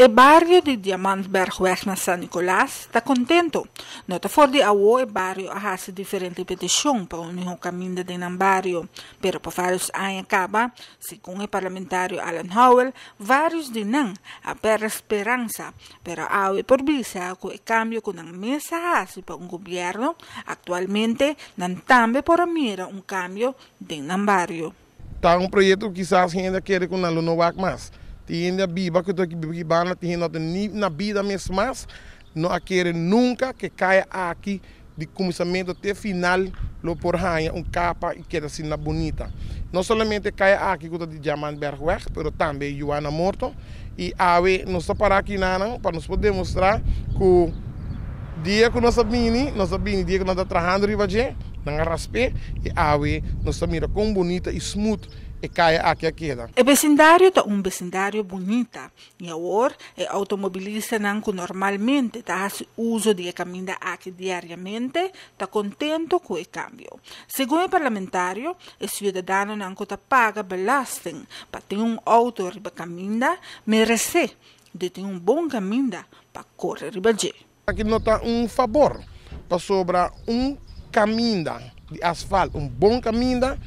E bario di Diamantbergweg na San Nicolas ta contento. No ta for di awo e bario a haci diferente peticion pa un miho caminda den nan bario, pero pa varios aña caba, segun e parlamentario Alan Howell, varios di nan a perde speransa, pero awe por bisa cu e cambio cu nan mes a haci pa un gobierno, actualmente nan tambe por a mira un cambio den nan bario. Ta un proyecto cu kisas hende a kere cu nan lo no wak mas. Tin hende a biba cu ta biba aki banda, tin hende no ta ni na bida mes mas, no a kere nunca cu e caya aki di cuminsamento te final lo por haya un capa y keda asina bunita. No solamente e caya aki cu ta di Diamantbergweg, pero tambe Juana Morto. Y awe nos ta para aki nanan pa nos por demostra cu dia cu nos a bini, nos a bini dia cu nan ta trahando riba dje, nan a rasp'é y awe nos ta mira con bunita y smooth e caya aki a keda. E becindario ta un becindario bunita y awor e automobilistanan cu normalmente ta haci uzo di e caminda aki diariamente ta contento cu e cambio. Segun e parlamentario, e ciudadanonan cu ta paga belasting pa tin un auto riba caminda merece di tin un bon caminda pa core riba dje. Aki no ta un fabor, pasobra un caminda di asfalt, un bon caminda,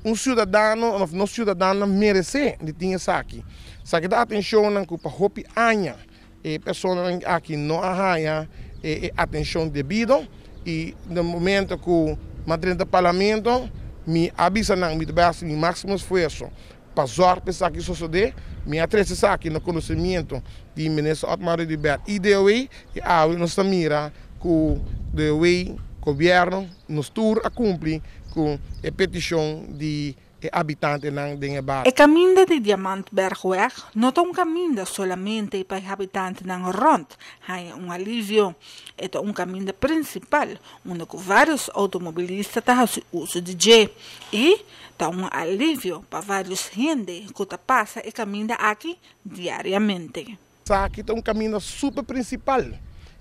un ciudadano of nos ciudadanonan merece di tin esaki. Esaki ta atencionnan cu pa hopi aña e personanan aki no a haya e atencion debido y na momento cu mi a drenta parlamento mi a bisa nan mi ta bay haci mi maximo esfuerzo pa zorg pa esaki sosode. Mi a trece esaki na conocimiento di Minister Otmar Oduber y DOW y awe nos ta mira cu DOW, Gobierno, nos tur a cumpli cu e peticion di e habitantenan den e bario. E kaminda di Diamantbergweg no ta un kaminda solamente pa e habitantenan rònt haña un alivio. E ta un kaminda prinsipal unda ku vários outomobilista ta hasi uso di dje i ta un alivio pa vários hende ku ta pasa e kaminda aki diariamente. Esaki ta un kaminda super prinsipal.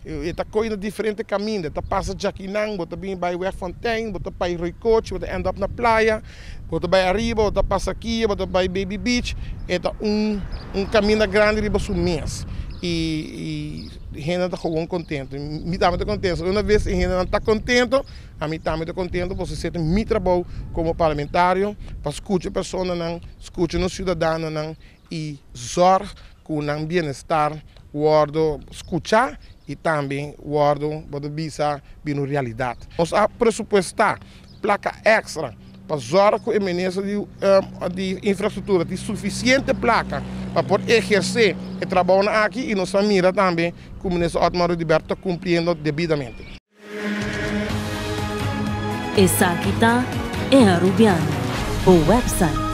E ta koy na diferente kaminda. E ta pasa djakinan, bo ta bini bai Wegfontein, bo ta bai Roycochi, bo ta end up na playa, bo ta bai ariba, bo ta pasa kia, bo ta bai Baby Beach. E ta un un kaminda grandi riba su mes. I i hendenan ta gewoon kontento. Mi tambe ta kontento. Una bes e hendenan ta kontento, ami tambe ta kontento pasobra esei ta mi trabou komo parlamentario pa skucha personanan, skucha nos siudadanonan i zorg ku nan bienestar wòrdu skuchá i tambe wòrdu bo ta bisa bira un realidat. Nos a presupuestá plaka èkstra pa zòrg ku e minister di infrastruktura tin sufisiente plaka pa por ehersé e trabounan aki i nos a mira tambe ku minister Otmar Oduber ta kumpliendo debidamente. Esaki ta E Arubiano, bo website.